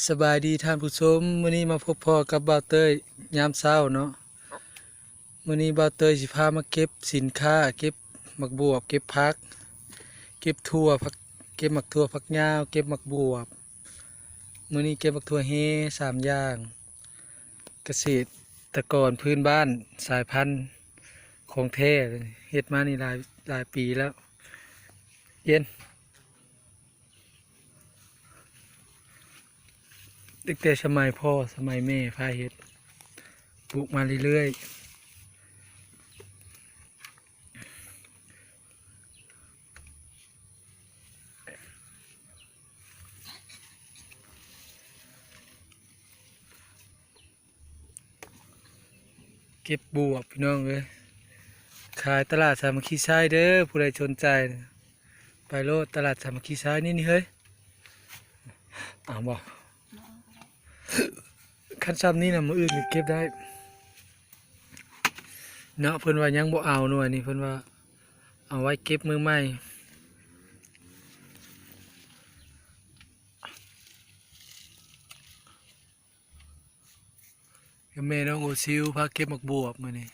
ສະບາຍດີທ່ານຜູ້ຊົມ, ມື້ນີ້ມາພົບພໍ້ກັບບ່າວເຕີຍຍາມເຊົ້າເນາະ. ມື້ນີ້ບ່າວເຕີຍຊິພາມາເກັບສິນຄ້າ, ເກັບໝາກບວບ, ເກັບຜັກ, ເກັບຖົ່ວ, ຜັກ, ເກັບໝາກຖົ່ວຝັກຍາວ, ເກັບໝາກບວບ. ມື້ນີ້ເກັບໝາກຖົ່ວເຮ ສາມຢ່າງ. ກະເສດຕະກອນພື້ນບ້ານສາຍພັນຂອງແທ້, ເຮັດມານີ້ຫຼາຍ, ຫຼາຍປີແລ້ວ. ເຢັນ. ຕັ້ງແຕ່ສະໄໝພໍ່ສະໄໝແມ່ພາເຮັດ, ປູກມາເລື້ອຍໆ. ເກັບບວບພີ່ນ້ອງເອີຍ, ຂາຍຕະຫຼາດສາມັກຄີໄຊເດີ, ຜູ້ໃດສົນໃຈໄປໂລດ, ຕະຫຼາດສາມັກຄີໄຊນີ້ ນີ້ເຮີ້ຍ. ເອົາບໍ່? ຄັນຊ່ຳນີ້ນະ ມື້ອື່ນກໍເກັບໄດ້ເນາະ. ເພິ່ນວ່າຍັງບໍ່ເອົາໜ່ວຍນີ້, ເພິ່ນວ່າເອົາໄວ້ເກັບມື້ໃໝ່. ກັບແມ່ນ້ອງໂອຊິວພາເກັບໝາກບວບມື້ນີ້.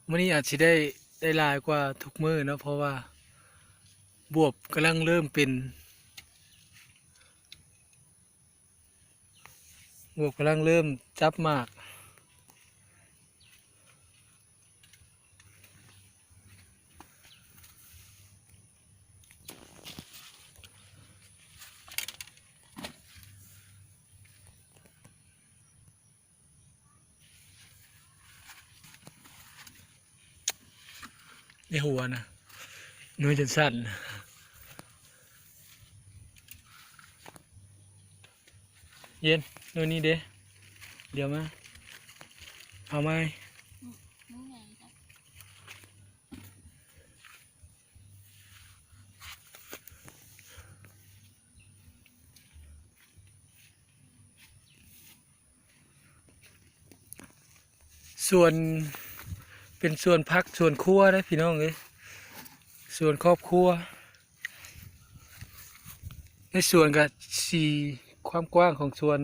ມື້ນີ້ອາດຊິໄດ້, ໄດ້ຫຼາຍກວ່າທຸກມື້ເນາະ, ເພາະວ່າບວບກຳລັງເລີ່ມເປັນ, ບວບກຳລັງເລີ່ມຈັບໝາກ. ໃນຫົວນະ ໜ່ວຍຈົນສັ່ນ. ເຢັນ ໜ່ວຍນີ້ເດ້, ດຽວມາເອົາໃໝ່. ສວນ ເປັນສວນຜັກສວນຄົວເດ້ພີ່ນ້ອງເອີຍ, ສວນຄອບຄົວ. ໃນສວນກະຊິ ຄວາມກວ້າງຂອງສວນ,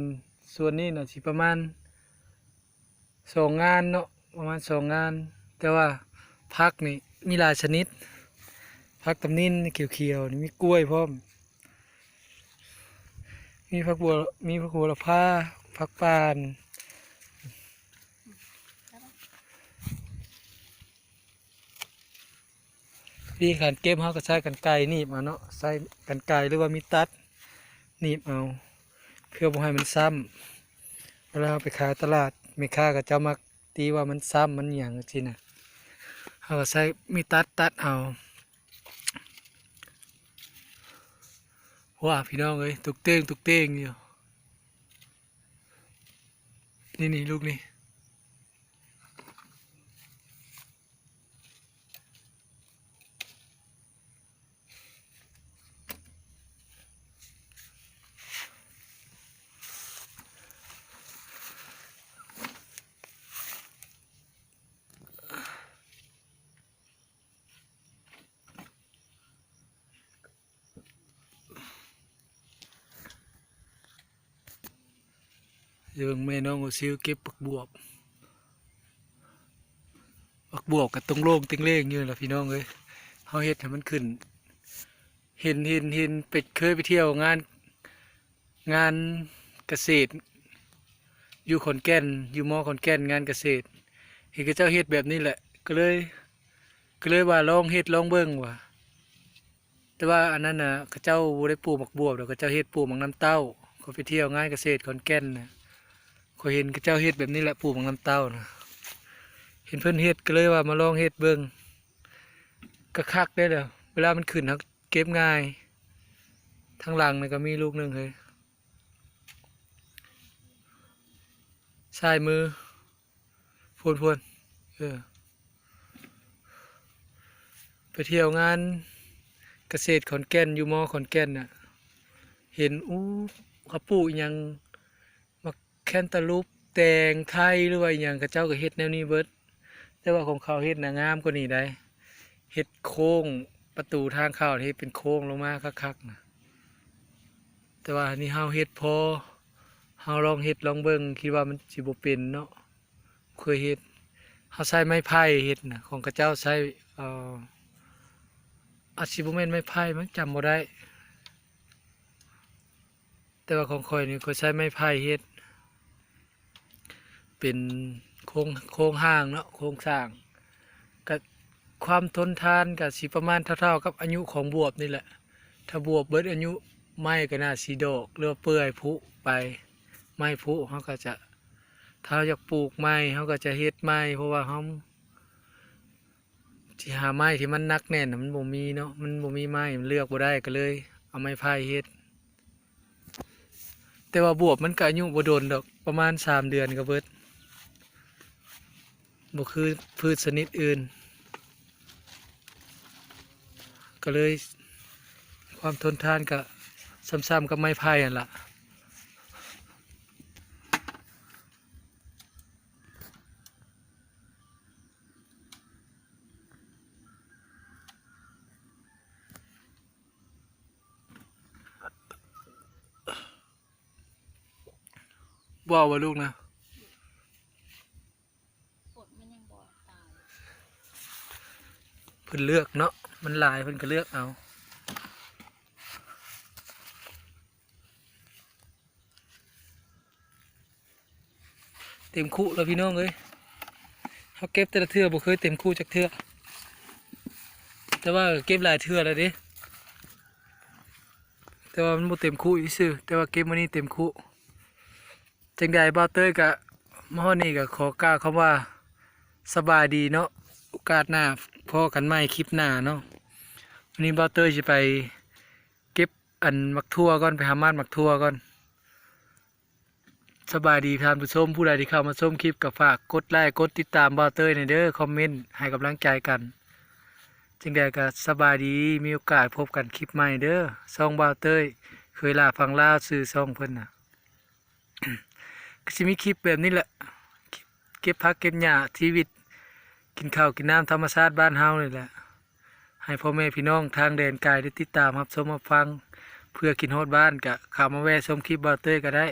ສວນນີ້ນະຊິປະມານສອງງານເນາະ, ປະມານສອງງານ. ແຕ່ວ່າຜັກນີ້ມີຫຼາຍຊະນິດ, ຜັກຕຳນິນຂຽວໆນີ້, ມີກ້ວຍພ້ອມ. ມີຜັກບົວ, ມີຜັກໂຫລະພາ, ຜັກປານ. ວິທີການເກັບ ເຮົາກໍໃຊ້ກັນໄກໜີບເອົາເນາະ, ໃຊ້ກັນໄກ ຫຼືວ່າມີດຕັດໜີບເອົາ ເພື່ອບໍ່ໃຫ້ມັນຊ້ຳ. ເວລາເຮົາໄປຂາຍຕະຫຼາດ ແມ່ຄ້າເຂົາເຈົ້າມັກຕິວ່າມັນຊ້ຳ ມັນຫຍັງຊີ້ນະ, ເຮົາກໍໃຊ້ມີດຕັດ ຕັດເອົາ. ວ້າ ພີ່ນ້ອງເອີຍ, ຕຸກເຕ່ງ ຕຸກເຕ່ງຢູ່. ນີ້ໆ ລູກນີ້. ເບິ່ງແມ່ນ້ອງໂອຊິວເກັບໝາກບວບ, ໝາກບວບກໍຕົງໂລ່ງເຕັງເລ່ງຢູ່ລະພີ່ນ້ອງເອີຍ. ເຮົາເຮັດໃຫ້ມັນຂຶ້ນ, ເຫັນ, ເຫັນ, ເຫັນໄປ, ເຄີຍໄປທ່ຽວງານ ງານກະເສດຢູ່ຂອນແກ່ນ, ຢູ່ ມ ຂອນແກ່ນ ງານກະເສດ, ເຫັນເຂົາເຈົ້າເຮັດແບບນີ້ແຫຼະ ກໍເລີຍ, ກໍເລີຍວ່າລອງເຮັດລອງເບິ່ງວ່າ. ແຕ່ວ່າອັນນັ້ນນະ ເຂົາເຈົ້າບໍ່ໄດ້ປູກໝາກບວບດອກ, ເຂົາເຈົ້າເຮັດປູກໝາກນ້ຳເຕົ້າ. ຂ້ອຍໄປທ່ຽວງານກະເສດຂອນແກ່ນນະ, ຂ້ອຍເຫັນເຂົາເຈົ້າເຮັດແບບນີ້ແຫຼະ, ປູກໝາກນ້ຳເຕົ້ານະ. ເຫັນເພິ່ນເຮັດ ກໍເລີຍວ່າມາລອງເຮັດເບິ່ງ, ກໍຄັກເດ້ລະ. ເວລາມັນຂຶ້ນ ເຮົາເກັບງ່າຍ. ທາງຫຼັງນະກໍມີລູກໜຶ່ງເຮີ້ຍ. ຊ້າຍມື ພຸ້ນໆ ເອີ ໄປທ່ຽວງານກະເສດຂອນແກ່ນ ຢູ່ ມ ຂອນແກ່ນນະ, ເຫັນ ອູ້ ເຂົາປູກອີ່ຫຍັງ ໝາກແຄນຕາລູບ ແຕງໄທ ຫຼືວ່າອີ່ຫຍັງ ເຂົາເຈົ້າກໍເຮັດແນວນີ້ເບິດ. ແຕ່ວ່າຂອງເຂົາເຮັດນະງາມກວ່ານີ້ໃດ໋, ເຮັດໂຄ້ງ ປະຕູທາງເຂົ້າເຮັດເປັນໂຄ້ງລົງມາຄັກໆນະ. ແຕ່ວ່າອັນນີ້ເຮົາເຮັດພໍ ເຮົາລອງເຮັດລອງເບິ່ງ ຄິດວ່າມັນຊິບໍ່ເປັນເນາະ ເຄີຍເຮັດ ເຮົາໃຊ້ໄມ້ໄຜ່ເຮັດນະ ຂອງເຂົາເຈົ້າໃຊ້ ເອີ ອາດຊິບໍ່ແມ່ນໄມ້ໄຜ່ມັ້ງ ຈຳບໍ່ໄດ້ ແຕ່ວ່າຂອງຂ້ອຍນີ້ ຂ້ອຍໃຊ້ໄມ້ໄຜ່ເຮັດ ເປັນໂຄງ ໂຄງຮ່າງເນາະ ໂຄງສ້າງ ກະຄວາມທົນທານກະຊິປະມານເທົ່າໆກັບອາຍຸຂອງບວບນີ້ແຫຼະ. ຖ້າບວບເບິດອາຍຸ ໄມ້ກະໜ້າຊິດອກ ຫຼືວ່າເປື່ອຍຜຸໄປ ໄມ້ຜຸ ເຮົາກະຈະ ຖ້າເຮົາຢາກປູກໃໝ່ ເຮົາກະຈະເຮັດໃໝ່ ເພາະວ່າເຮົາ ຊິຫາໄມ້ທີ່ມັນໜັກແໜ້ນນະ ມັນບໍ່ມີເນາະ ມັນບໍ່ມີໄມ້ ມັນເລືອກບໍ່ໄດ້ ກະເລີຍເອົາໄມ້ໄຜ່ເຮັດ. ແຕ່ວ່າບວບມັນກະອາຍຸບໍ່ດົນດອກ ປະມານສາມເດືອນກະເບິດ ບໍ່ຄືພືດຊະນິດອື່ນ ກະເລີຍຄວາມທົນທານກະສ່ຳໆກັບໄມ້ໄຜ່ຫັ້ນລະ. ບໍ່ເອົາບໍ່ລູກນະ? ເພິ່ນເລືອກເນາະ ມັນຫຼາຍເພິ່ນກະເລືອກເອົາ. ເຕັມຄຸແລ້ວພີ່ນ້ອງເອີຍ ເຮົາເກັບແຕ່ລະເທື່ອບໍ່ເຄີຍເຕັມຄຸຈັກເທື່ອ ແຕ່ວ່າເກັບຫຼາຍເທື່ອແລ້ວເດ້ ແຕ່ວ່າມັນບໍ່ເຕັມຄຸຊື່ໆ ແຕ່ວ່າເກັບມື້ນີ້ເຕັມຄຸ. ຈັ່ງໃດບ່າວເຕີຍກະມາຮອດນີ້ກະຂໍກ່າວຄຳວ່າສະບາຍດີເນາະ ໂອກາດໜ້າພໍ້ກັນໃໝ່ຄລິບໜ້າເນາະ. ມື້ນີ້ບ່າວເຕີຍຊິໄປເກັບອັນໝາກຖົ່ວກ່ອນ ໄປຫາມາດໝາກຖົ່ວກ່ອນ. ສະບາຍດີທ່ານຜູ້ຊົມ ຜູ້ໃດທີ່ເຂົ້າມາຊົມຄລິບກະຝາກກົດໄລ້ກົດຕິດຕາມບ່າວເຕີຍແດ່ເດີ ຄອມເມັນໃຫ້ກຳລັງໃຈກັນ. ຈັ່ງໃດກະສະບາຍດີ ມີໂອກາດພົບກັນຄລິບໃໝ່ເດີ ຊ່ອງບ່າວເຕີຍ ເຄີຍຫຼ້າຟັງລາວ ຊື່ຊ່ອງເພິ່ນນະ. ກະຊິມີຄລິບແບບນີ້ແຫຼະ ເກັບຜັກເກັບຫຍ້າ ຊີວິດກິນເຂົ້າກິນນ້ຳທຳມະຊາດບ້ານເຮົານີ້ແຫຼະ ໃຫ້ພໍ່ແມ່ພີ່ນ້ອງທາງແດນໄກໄດ້ຕິດຕາມຮັບຊົມຮັບຟັງ. ເພື່ອຄິດຮອດບ້ານກະເຂົ້າມາແວ່ຊົມຄລິບບ່າວເຕີຍກະໄດ້.